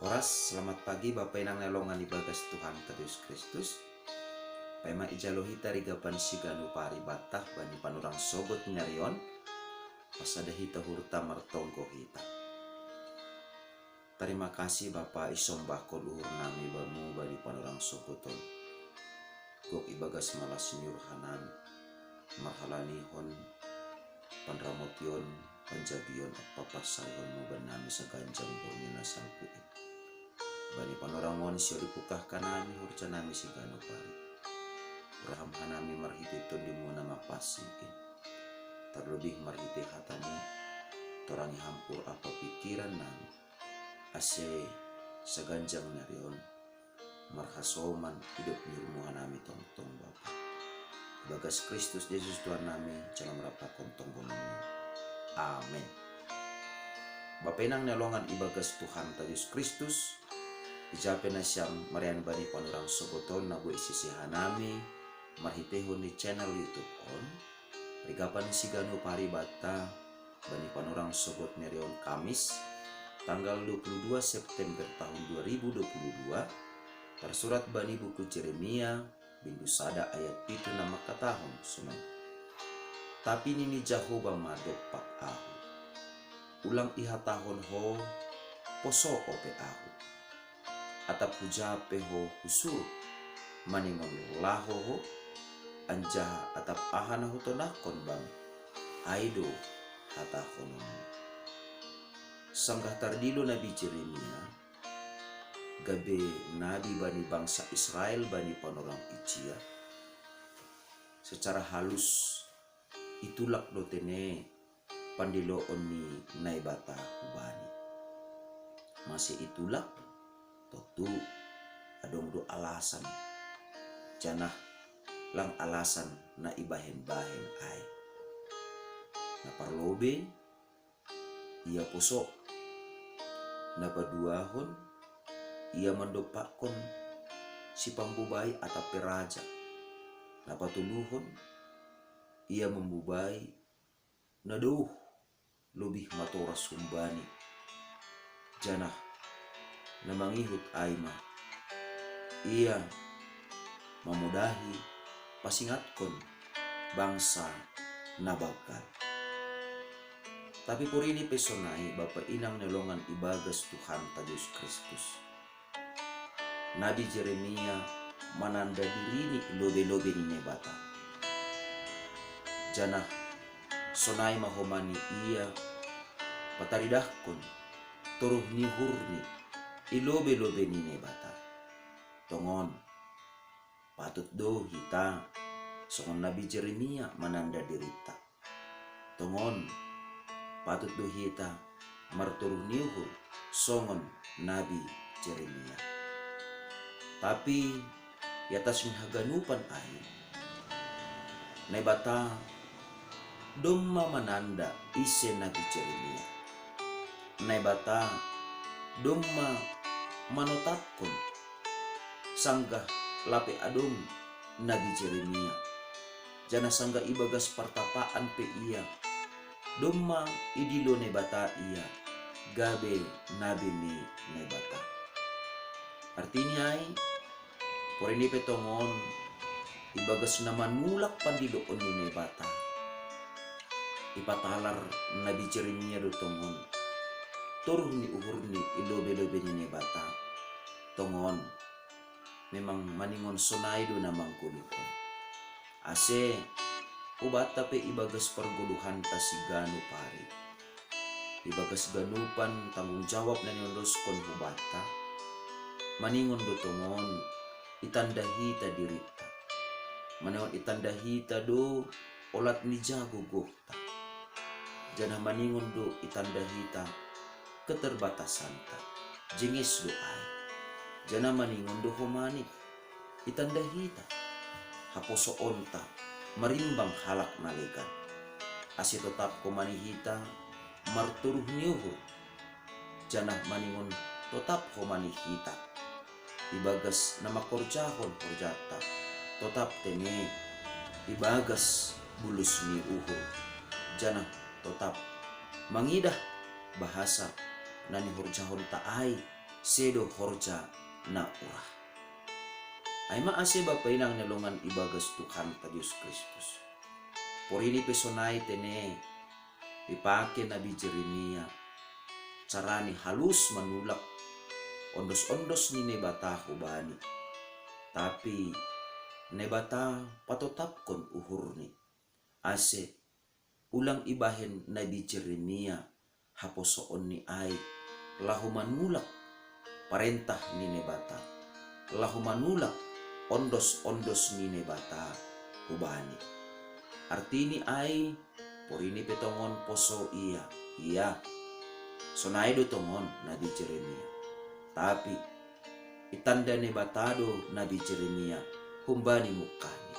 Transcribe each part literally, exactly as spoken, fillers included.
Oras, selamat pagi Bapa inang na longan ibagas Tuhan ta Jesus Kristus. Paima ijalo hita rigapan siganu paribata bani panorang sogot ni ari on, pasada hita uhurta martonggo hita. Tarima kasih Bapa, isombahkon uhur nami Bamu bani panorang sogot on. Gok ibagas malas ni roha nami, marhalanihon panramotion, panjabion, papasaihon Mu bani nami saganjang borngin na salpu i. Bani panorang on sihol ipungkah hanami horja nami siganu pari. Uraham hanami marhitei Tondimu na mapansing i. Tarlobih marhitei hataMu, torangi hampur apa pikiran nami, ase saganjang ni ari on marhasoman idop ni uhurMu hanami tongtong Bapa. Ibagas Kristus Jesus Tuhan nami, jalo marapakon tonggonan. Amen. Bapa inang na longan ibagas Tuhan ta Jesus Kristus, ija pe nasiam marianan bani panorang sogot on na boi isese hanami marhiteihon ni channel YouTube on, rigapan siganu paribata bani panorang sogot ni ari on Kamis, tanggal dua puluh dua September tahun dua ribu dua puluh dua, tarsurat bani buku Jeremia, bindu sada ayat pitu na mangkatahon songon: Tapi nini Jahowa ma dompak ahu: Ulang ihatahon ho: Poso ope ahu. Atap huja pe ho husurut, maningon laho ho, anjaha atap aha na hutonahkon bam, ai do hatahononmu. Sanggah tardilo nabi Jeremia gabe nabi bani bangsa Israel bani panorang ijia, secara halus itulak do tene pandiloon ni Naibata hubani. Mase itulak? Tontu adong do alasan, janah lang alasan na ibahen-bahen ai. Na parlobei, ia poso. Na paduahon, ia mandompakkon sipambobai atap pe raja. Na patoluhon, ia mambobai na douh lobih matoras humbani. Janah na mangihut ai ma, ia mamodahi pasingatkon bangsa na banggal. Tapi porini pe sonai, Bapa inang na longan ibagas Tuhanta Jesus Kristus, nabi Jeremia mananda dirini i lobe-lobe ni Naibata. Janah sonai ma homa ni ia pataridahkon toruh ni uhurni i lobe-lobe ni Naibata. Tongon, patut do hita songon nabi Jeremia mananda dirinta. Tongon, patut do hita martoruh ni uhur songon nabi Jeremia. Tapi i atas ni haganupan ai, Naibata domma mananda ise nabi Jeremia. Naibata domma manotapkon sanggah lape adong nabi Jeremia. Janah sanggah ibagas partapaan pe ia, domma idilo Naibata ia gabe nabi ni Naibata. Artini ai, porini pe tongon, ibagas na manulak pandiloon ni Naibata, ipatalar nabi Jeremia do tongon toruh ni uhurni i lobe-lobe ni Naibata. Tongon, memang maningon sonai do na manggoluhkon. Ase, hubanta pe ibagas pargoluhanta siganup ari, ibagas ganupan tanggung jawab na niondoskon hubanta, maningon do tongon itanda hita dirinta. Maningon itanda hita do olat ni jago goh ta. Janah maningon do itanda hita keterbatasanta, jenges do ai. Janah maningon do homa ni itanda hita haposoonta marimbang halak na legan. Ase totap homa ni hita martoruh ni uhur, janah maningon totap homa ni hita ibagas na mangkorjahon horjanta, totap tene ibagas bulus ni uhur, janah totap mangidah bahasa na nihorjahonta ai sedo horja na urah. Ai ma ase bapa inang ni longan ibagas Tuhanta Jesus Kristus. Porini pe sonai tene ipake nabi Jeremia carani halus manulak ondos-ondos ni Naibata hubani. Tapi Naibata patotapkon uhurni. Ase ulang ibahen nabi Jeremia haposoonni ai laho manulak parentah ni Naibata, laho manulak ondos-ondos ni Naibata hubani. Artini ai porini pe tongon poso ia, ia. Sonai do tongon nabi Jeremia. Tapi itanda Naibata do nabi Jeremia humbani mungkahni.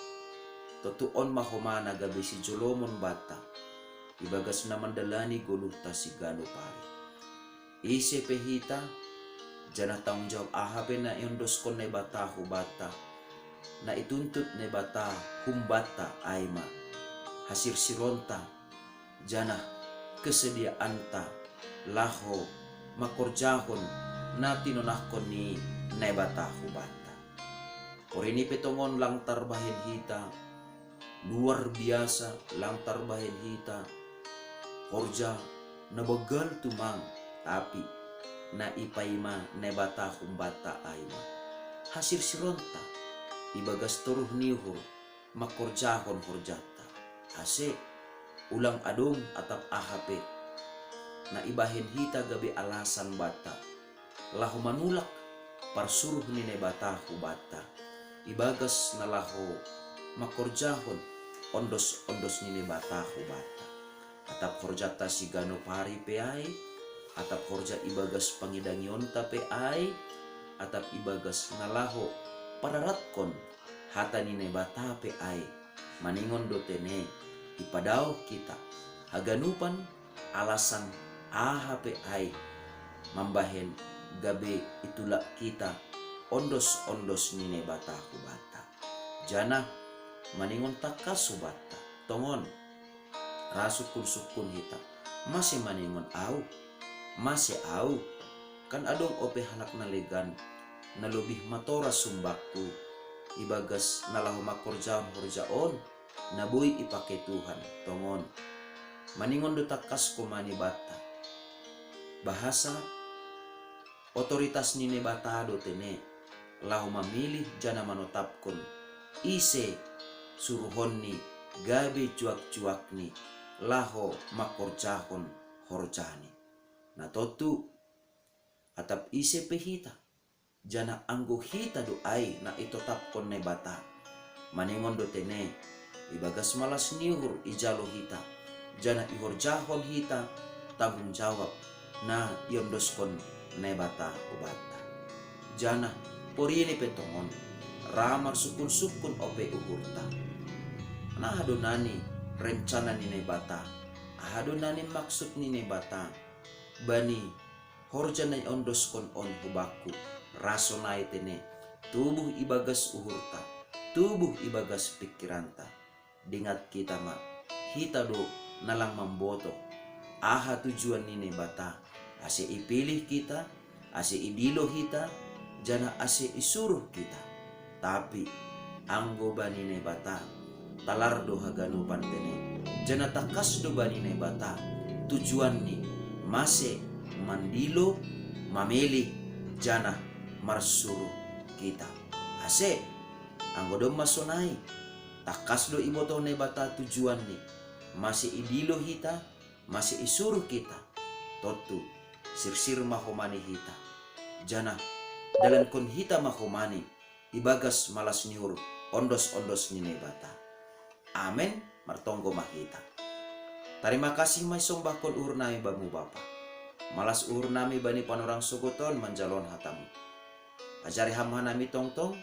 Tontu on ma homa na gabe sijolomon banta ibagas na mandalani goluhta siganup ari. Ise pe hita, janah tanggung jawab aha pe na iondoskon Naibata hubanta, na ituntut Naibata humbanta ai ma hasirsironta janah kesediaanta laho mangkorjahon na tinonahkon ni Naibata hubanta. Porini pe tongon lang tarbahen hita luar biasa, lang tarbahen hita horja na banggal tumang, tapi na ipaima Naibata humbanta ai ma hasirsironta ibagas toruh ni uhur mangkorjahon horjanta. Ase ulang adong atap aha pe na ibahen hita gabe alasan banta laho manulak parsuruh ni Naibata hubanta ibagas na laho mangkorjahon ondos-ondos ni Naibata hubanta. Atap horjanta siganup ari pe ai, atap horja ibagas pangidangionta pe ai, atap ibagas na laho pararatkon hata ni Naibata pe ai, maningon do tene ipadaoh hita haganupan alasan aha pe ai mambahen gabe itulak hita ondos-ondos ni Naibata hubanta. Janah maningon tangkas hubanta, tongon ra sungkun-sungkun hita, mase maningon au? Mase au? Kan adong ope halak na legan na lobih matoras humbangku ibagas na laho mangkorjahon horja on na boi ipake Tuhan, tongon. Maningon do tangkas homa ni banta. Bahasa otoritas ni Naibata do tene laho mamilih janah manotapkon ise suruhonni gabe juak-juakni laho mangkorjahon horjani. Na tontu, atap ise pe hita, janah anggo hita do ai na itotapkon Naibata. Maningon do tene, ibagas malas ni uhur ijalo hita, janah ihorjahon hita tanggung jawab na iondoskon Naibata hubanta. Janah porini pe tongon ra marsungkun-sungkun ope uhurta. Aha do nani rencana ni Naibata? Aha do nani maksud ni Naibata bani horja na iondoskon on hubangku? Ra sonai tene, tubuh ibagas uhurta, tubuh ibagas pingkiranta. Dingat hita ma, hita do na lang mambotoh aha tujuan ni Naibata, ase ipilih hita, ase idilo hita, janah ase isuruh hita. Tapi anggo bani Naibata, talar do haganupan tene, janah tangkas do bani Naibata tujuanni mase mandilo, mamilih, janah marsuruh hita. Ase anggo domma sonai, tangkas do ibotoh Naibata tujuanni mase idilo hita, mase isuruh hita. Tontu sirsir ma homani hita, janah dalankon hita ma homani ibagas malas ni uhur ondos-ondos ni Naibata. Amen. Martonggo ma hita. Tarima kasih ma isombahkon uhurnami Bamu Bapa. Malas uhurnami bani panorang sogoton manjalon hatamu. Ajari Ham hanami tongtong,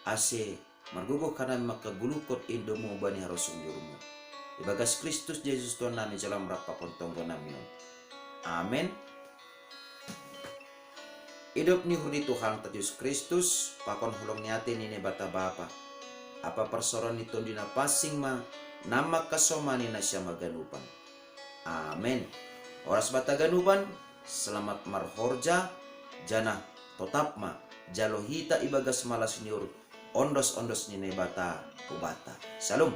ase margogoh hanami mangkagoluhkon indomu bani harosung ni uhurmu. Ibagas Kristus Jesus Tuhannami jalo ma rap pakon tonggonami on. Amen. Idop ni uhur ni Tuhanta Jesus Kristus, pakon holong ni atei ni Naibata Bapa, ampa parsaoran ni Tondi Napansing ma na mangkasomani nasiam haganupan. Amen. Horas banta haganupan, selamat marhorja, Janah totap ma jalo hita ibagas malas ni uhur ondos-ondos ni Naibata hubanta. Shalom.